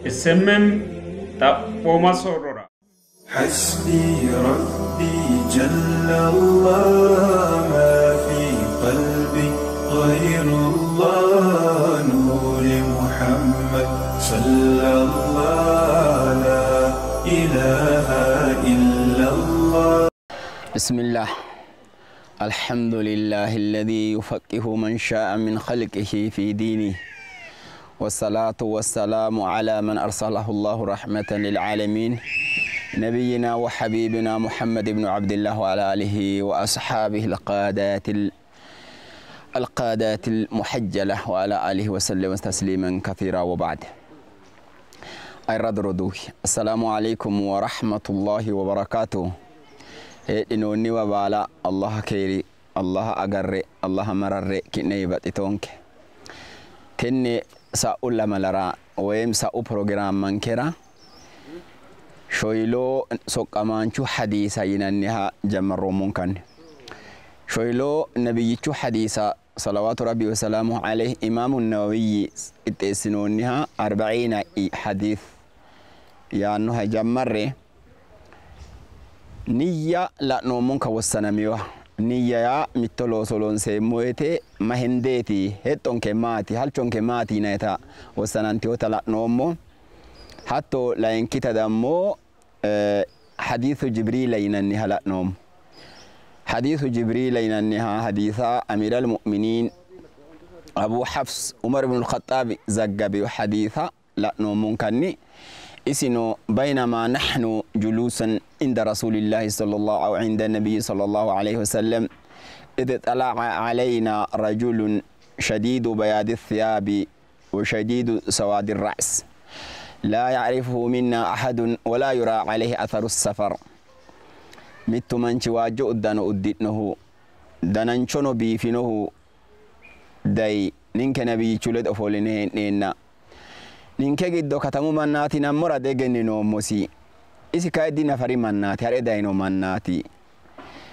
SMM xaphooma soorrora. حسبي ربي جل الله ما في قلبي غير الله نور محمد صلى الله لا إله إلا الله. بسم الله، الحمد لله الذي يفقه من شاء من خلقه في دينه، والصلاة والسلام على من أرسله الله رحمة للعالمين، نبينا وحبيبنا محمد بن عبد الله وعلى آله وأصحابه القادات المحجلة وعلى آله وسلم تسليما كثيرا، وبعد. أي السلام عليكم ورحمة الله وبركاته. إنوني وبالا الله كيري الله أقري الله مرري كني باتتونك تني سأقول ملرا ويم سأو بروجرام منكرا شويلو سقمانشو حديثة يننها جمرو ممكن شويلو نبيتشو حديثة صلوات ربي وسلامه عليه إمام النووي اتسنونها 40 حديث يانوها جمري نية لا نومونك والسنميوه نية يا متلو سولون سيمويتي مهنديتي هتون كماتي هلچون كماتي نيتا والسنانتيو تلا نومو حتى لا ينكت دمو حديث جبريل يننها لا نوم حديث جبريل يننها حديث أمير المؤمنين أبو حفص عمر بن الخطاب زقبي حديث لا نوم كني إسنو بينما نحن جلوسا عند رسول الله صلى الله أو عند النبي صلى الله عليه وسلم إذ طلع علينا رجل شديد بياض الثياب وشديد سواد الرأس لا يعرفه منا أحد ولا يرى عليه أثر السفر. مت من واجو دان أدتنه دانانشونو بيفنه داي نينك نبي چولد أفولنه نينا ninke giddo katamu mannaati nammora degenninoommosi isi kayiddi nafari mannaati hare dayino mannaati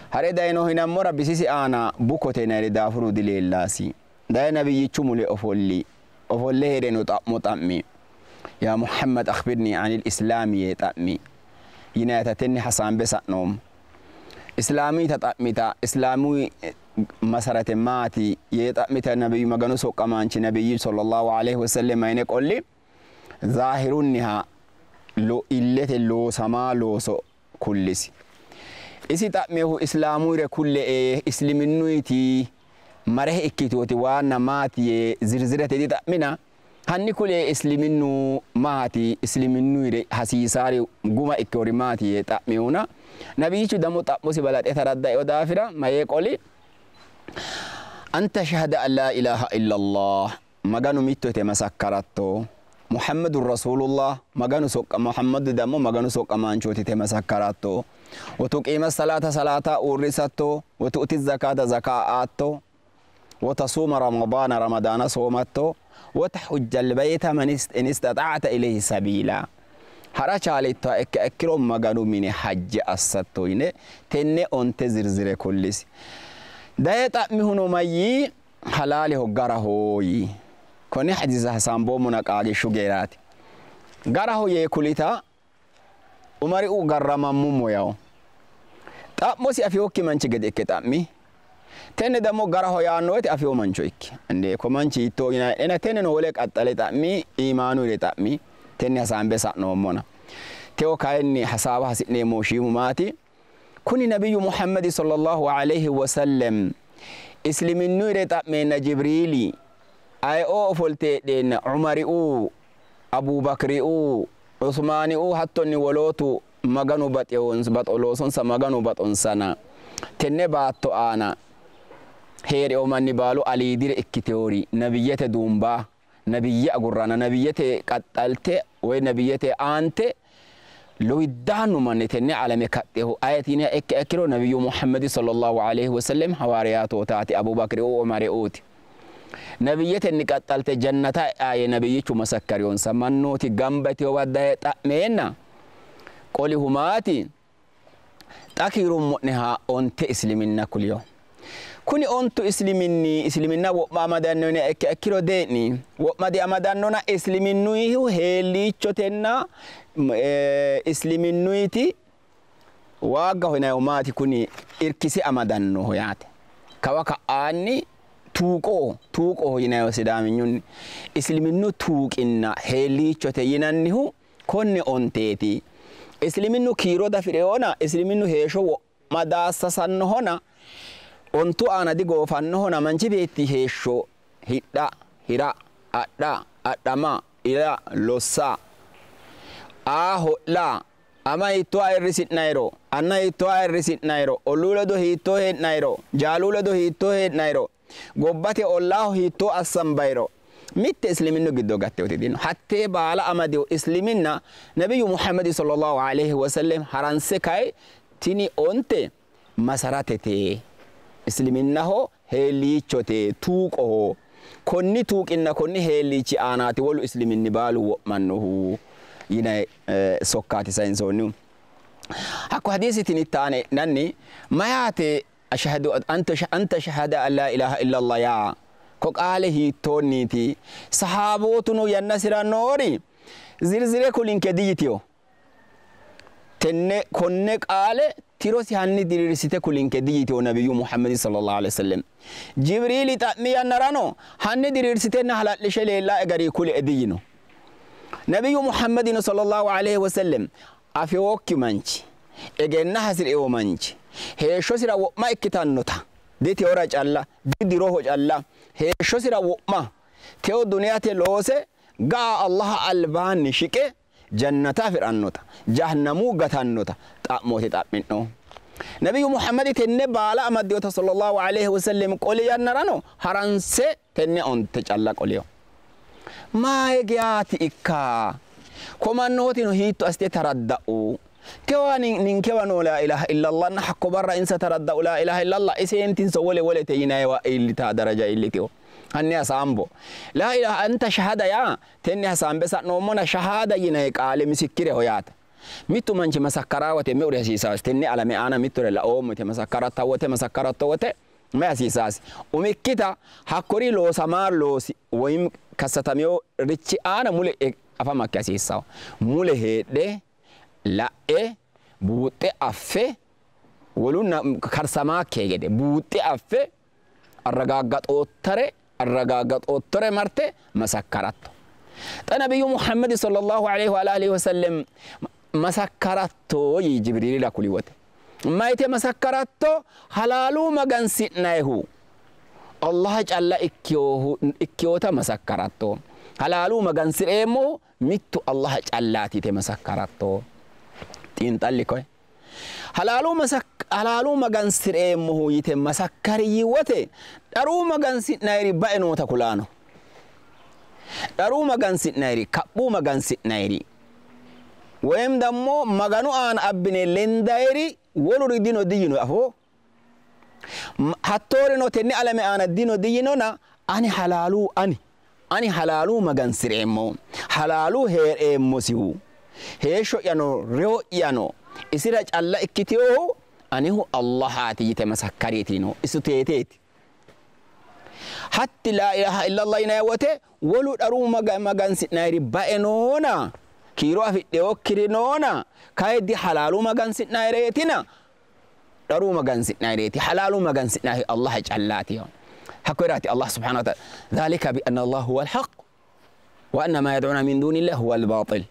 hare dayino hinammora bisisi aana bukote nayre daafuru dileellaasi daye nabiyyichu mule ofolli ofolle heereno xa'mo xa'mi yaa Muhammad akhbirni anil islaami yee xa'mi yinayita tenne hasaambe sa'noommo islaamita xa'mita islaamuu masarate maati yee xa'mita nabiyyu maganu soqqamaanchi nabiyyi sallallahu alaihi wasallam mayine qolli ظاهرونها لو إلته لو سما لو سو كلسي إسي تأميه إسلامو كل إيه إسلامنويتي مره إكتوتي وانا ماتي زرزرة دي تأمنا هني كل إيه إسلامنو ماتي إسلامنويري حسيساري قوما إكوري ماتي تأميونا نبيشو دمو تأموسي بلاد إثرد ودافرة ما يقولي أنت شهد أن لا إله إلا الله مغانو ميتو تمسكرتو محمد رسول الله مغانو سوق محمد دمو مغانو سوق أمانشوتي تمسكراتو وتقيم الصلاة صلاة أورثتو وتؤتي الزكاة زكاة وتصوم رمضان رمضان صومتو وتحج البيت من إن استطعت إليه سبيلا هرچاليتو إك أكرم مغانو من حج أستو إنه تني أنت زرزر كلس دايت أمهنو مي حلاله غرهوي كوني حديث حسان بومنا قاقي شجيرات غرهو يكوليتا عمري او غرما مومو ياو طاموسي افيوكي منچ گد اكتامي تن دمو غرهو يانوت افيو منچو اك اند كومانچي تو انا انا تن نو ولك اتالي تامي ايمانو ري تامي تن حسان بسا نومونا تيو كايني حسابها حسني موشي ماتي كوني نبي محمد صلى الله عليه وسلم اسلمنو ري تامي جبريلي أي أو فلتي دين عمر أو أبو بكر أو عثمان أو حتى نولوتو مغانو بات يونس بات أولوسون سمغانو بات أنسانا تنباتو أنا هير أو من نبالو علي دير إكتوري نبية دومبا نبية أقرانا نبية قتلت ونبية أنت لو يدانو من تني على مكته آياتنا إك أكرو نبي محمد صلى الله عليه وسلم حوارياته تاتي أبو بكر أو عمر أوتي نبية نقتلت جنة آية نبية مسكريون سمنوتي جنبتي ودايت أمينا قولي هماتي تكيرون مؤنها أنت إسلمنا كل يوم. Kuni ontu isliminni isliminna wo'ma amadanno yiniha ikkiha ikkiro dee'ni wo'ma diamadannona isliminnuyihu heelliichotenna isliminnuyti waaggaho yinayihu maati kuni irkise amadannoho yaate. Kawa ka'aanni tuuqoho tuuqoho yinayihu sidaaminyunni isliminnu tuuqinna heelliichote yinannihu konne onteeti. Isliminnu kiiro dafi'reyona isliminnu heeshsho wo'ma daassasannohona ontu aana digoofannohona manchi beetti heeshsho hidha hira adha adhama ila lossa aa ho'la ama hiittoo ayirrisi'nayiro anna hiittoo ayirrisi'nayiro olluu ledo hiittoo hee'nayiro jaaluu ledo hiittoo hee'nayiro gobbate ollaaho hiittoo assanbayiro mitte isliminnu giddo gattewoti dino. Hattee baala amadewo isliminna nabiyyu Muhammadi sallallahu alaihi wasallam haranse kay tini onte masaratete isliminnaho heelliichote tuuqoho konni tuuqinna konni heelliichi aanaati wolu isliminni baalu wo'mannohu yinayi sokkaati sayinsoonnihu. Hakko hadiisi tinittaane nanni mayaate ashhadu anta shahada an laa ilaaha illallah yaa ko qaale hiittoonniiti sahaabootuno yannasira noori zirzire kulinke diyitiyo tenne konne qaale tirosi hanni diriirsite kulinke diyitiyo nabiyyu Muhammadi sallallahu alaihi wasallam. Jibriili xa'mi yannarano hanni diriirsitenna hala'lishe leellaa garii kule diyino. Nabiyyu Muhammadino sallallahu alaihi wasallam afewokki manchi egenna hasi'rewo manchi heeshshosira wo'ma ikkitannota diteora calla didiroho calla heeshshosira wo'ma teo duniyate loose ga'a Allaha albaanni shiqe jannata afi'rannota jahannamuu gatannota xa'mooti xa'mi'no. Nabiyyu Muhammadi tenne baala amaddiyota sallallahu alaihi wasallam qoli yannarano haranse tenne onte calla qoliyo. Maaye geyaati ikka komannootino hiitto assite taradda'u tewa ninkewa noo laa ilaaha illallah hakko barra insa taradda'u laa ilaaha illallah iseentinso wole wolete yinayiwa iillita daraja iillitiwo. Hanni hasaambo laa ilaaha anta shahada yaa tenne hasaambe sa'noommona shahada yinayi qaale misikkireho yaate. Mittu manchi masakkaraa wote meuri hasiisaasi tenne alame aana mittore laoommo yite masakkaratta wote masakkaratto wote mayi hasiisaasi umikkita hakkori loosamaa loosi woyim kassatameyo richi aana mule afamakki hasiissawo mule heedhe la'e buuxxe affe wolunna karsamaakkee gede buuxxe affe arragaaggaxoottare marte masakkaratto. Xa nabiyyu Muhammadi sallallahu alaihi wa alihi wasallam masakkaratto yii Jibriilira kuli wote. Mayite masakkaratto halaaluu magansi'nayihu Allah calla ikkiyota masakkaratto. Halaaluu magansi'reemmohu mittu Allah callaati yite masakkaratto. Xiinxalli koye. Halaaluu magansi'reemmohu yite masakkari yii wote dharuu magansi'nayiri bae noota kulaano. Dharuu magansi'nayiri kaphuu magansi'nayiri woyim dammo maganu aana abbine lendayiri woluri dino diyino afoo. Hattoorino tenne alame aana dino diyinona ani halaaluu ani halaaluu magansi'reemmo halaaluu hee'reemmosihu heeshsho'yano reyo'yano isira calla ikkitiyohu anihu Allahaati yite masakkariitino isu teeteeti. Hatti laa ilaaha illallah yinayi wote wolu dharuu magansi'nayiri bae noona kiiro afidheyokkiri noona kayi di halaaluu magansi'nayireetina dharuu magansi'nayireeti halaaluu magansi'nayi Allaha callaati. Hakkoyraati Allah subhanahu wa ta'ala dhalika bi anna Allah huwa al-haq wa anna ma yad'una min dunillahi huwa al-batil.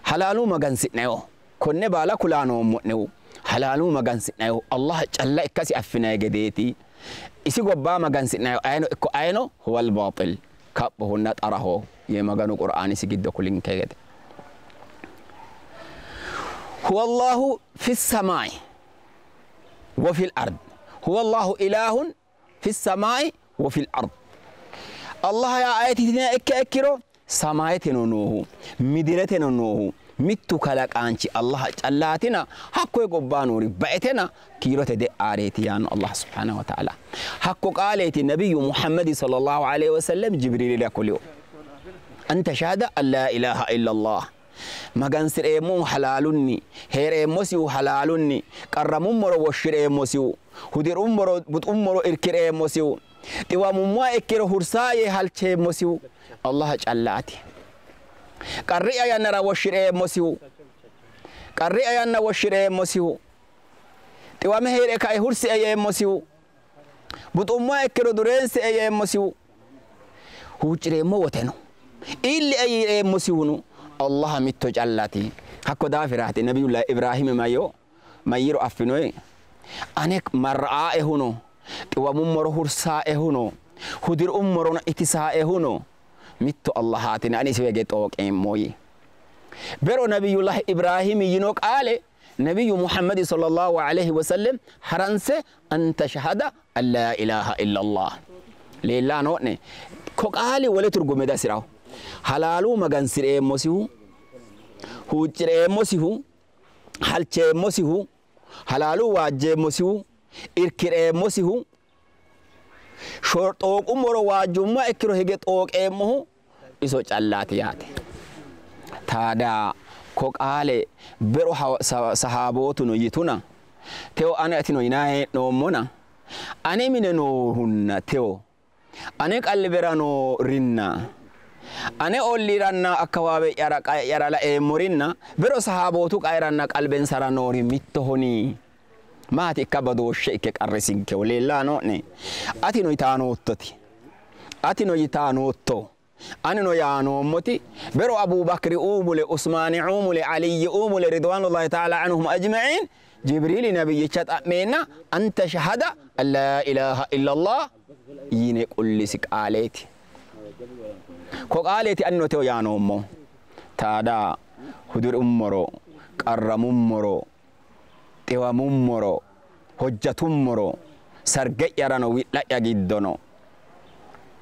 Halaaluu magansi'nayo konne baala kulaanoommo'nehu halaaluu magansi'nayo Allah calla ikkasi affinayi gedeeti. Isi gobbaa magansi'nayo ayino ikko ayino huwa al-batil kaphohonna xaraho yee maganu qur'aanisi giddo kulinke gede. Huwa Allahu fi samaa'i wa fil ard. Huwa Allahu ilaahun fi samaa'i wa fil ard. Allah yaa ayeti tiniha ikkiha ikkiro samaayeteno noohu midireteno noohu mittu kalaqaanchi Allah callaatina hakkoye gobbaa noori baetena kiirote de'aareeti yaanno Allah subhanahu wa ta'ala. Hakko qaaleeti nabiyyu Muhammadi sallallahu alaihi wasallam Jibriilira kuliyo. Anta shahada an laa ilaaha illallah. Magansireemmohu halaalunni, heereemmosihu halaalunni, qarramummoro woshshireemmosihu, hudirummoro buxummoro irkireemmosihu, xiwamummoha ikkiro hursaa yee halcheemmosihu Allaha callaati. Qarri'ya yannara woshshireemmosihu, qarri'ya yanna woshshireemmosihu, xiwame hee're kae hursie yeemmosihu, buxummoha ikkiro dureensie yeemmosihu, huuccireemmo woteno iillie yiireemmosihuno Allaha mitto callati. Hakko daafiraati Nabiyullahi Ibrahimi mayo mayiro affinoyi ane marra'aehuno xiwamummoro hursaaehuno hudirummorono itisaaehuno mitto Allahaatina ani isiwe ge xooqeemmo yii. Bero Nabiyullahi Ibrahimi yino qaale Nabiyyu Muhammadi sallallahu alayhi wasallam haranse an tashhada an laa ilaaha illallah. Leellaa noo'ne ko qaali wole turgume dasiraho. Halaalu magansireemmosihu, huuccireemmosihu, halcheemmosihu, halaalu waajjeemmosihu, irkireemmosihu, xooqummoro waajjumma ikkiro hige xooqeemmohu iso callaati yaate. Taada ko qaale bero sahaabootuno yituna teo ane atino yinaa hee'noommona ane mine noohunna teo ane qalbera noorinna ane olliiranna akkawaawe'yara qae'yara laeemmorinna bero sahaabootu qaeranna qalbensara noori mittohoni. Maati ikka badooshshe ikke qarrisinkeho leellaa noo'ne. Atino yitaa noottoti, atino yitaa nootto, anino yaa noommoti bero Abubakri uumule, Usmaani uumule, Aliyyi uumule ridwaanullahi ta'ala anhum ajma'iin Jibriili nabiyyicha xa'meenna an tashhada an laa ilaaha illallah yine qullisi qaaleeti. Ko qaaleeti anino teo yaa noommo. Taada hudirummoro, qarramummoro, xiwamummoro, hojjatummoro, sarge'yarano wi'la'ya giddono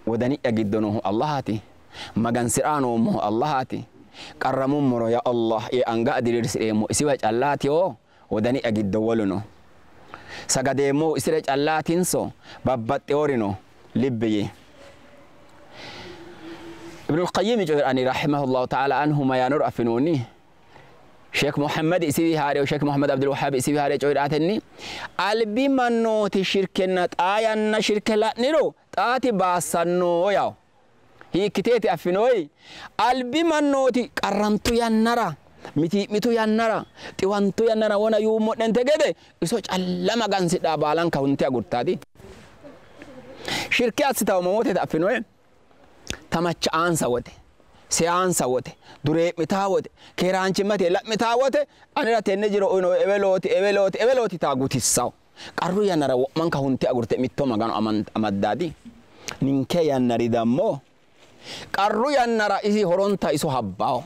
wodani'ya giddo noohu Allahaati. Magansi'raa noommohu Allahaati. Qarramummoro ya Allah yee anga diriirsireemmo isiwa callaati hoo wodani'ya giddo woluno. Sagadeemmohu isire callaatinso babbaxxeworino libbi yii. Ibnul Qayyimi coyi'rani rahimahullahu ta'ala anhu mayaanoro affinoonni? Sheek Muhammad isiwi haare Sheek Muhammad Abdul Wahhab isiwi haare coyi'ratenni albi mannooti shirkenna xaa yanna shirke la'niro xaati baassanno yawo. Hiikkiteeti affinoyi? Albi mannooti qarrantu yannara, mitii'mitu yannara, xiwantu yannara wona yuummo'nente gede iso calla magansidhaa baalanka hunte agurtaati. Shirke assitawo mamooteeti affinoyi? Tamacha'aansa wote, seyaansa wote, duree'mitaa wote, keeraanchimmate la'mitaa wote, anera tenne jiro uyino ewelooti, ewelooti, ewelooti taa gutissawo. Qarru yannara wo'manka hunte agurte mitto magano amaddaadi. Ninke yannari dammo qarru yannara isi horonta iso habbawo.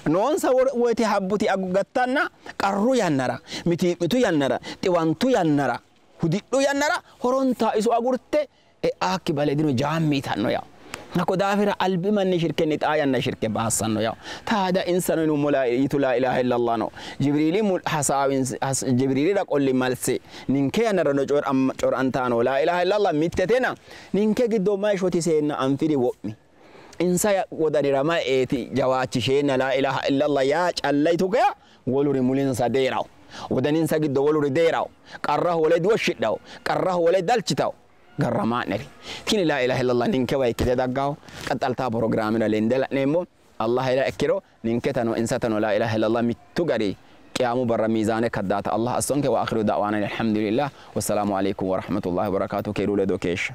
Noonsa woyte habbuti agugattanna qarru yannara, mitii'mitu yannara, xiwantu yannara, hudidhu yannara horonta iso agurte e'aakki baledino jaammi yitanno yawo. Hakko daafira albi manni shirkenni xaa yanna shirke baassanno yawo. Taada insano yinummo yitu laa ilaaha illallah no. Jibriili hasaawins Jibriilira qolli malse ninke yannarano corantaano laa ilaaha illallah mittetena ninke giddo mayi shotiseenna anfiri wo'mi. Insa wodanira mayi eeti jawaachisheenna laa ilaaha illallah yaa calla yitu geya woluri mulinsa deerawo. Wodaninsa giddo woluri deerawo. Qarraho wole diwoshshidhawo. Qarraho wole dalchitawo. Garramaa'neri. Tini laa ilaaha illallah ninkewa ikkite daggawo. Qaxxaltaa pirogiraamira lende la'neemmo. Allah ila ikkiro ninketano insatano laa ilaaha illallah mittu gari qiyaamu barra miizaane kaddaata Allah assonke. Wa akhiru da'waana alhamdulillah. Wassalaamu alaykum wa rahmatullahi wa barakatuh. Keeru ledo keeshsha.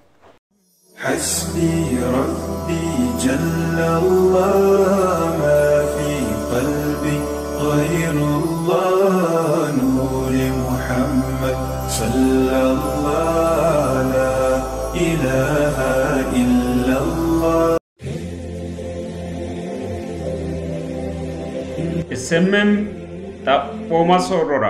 حسبي ربي جل الله ما في قلبي غير الله نور محمد صلى الله لا إله إلا الله. SMM xaphooma soorrora.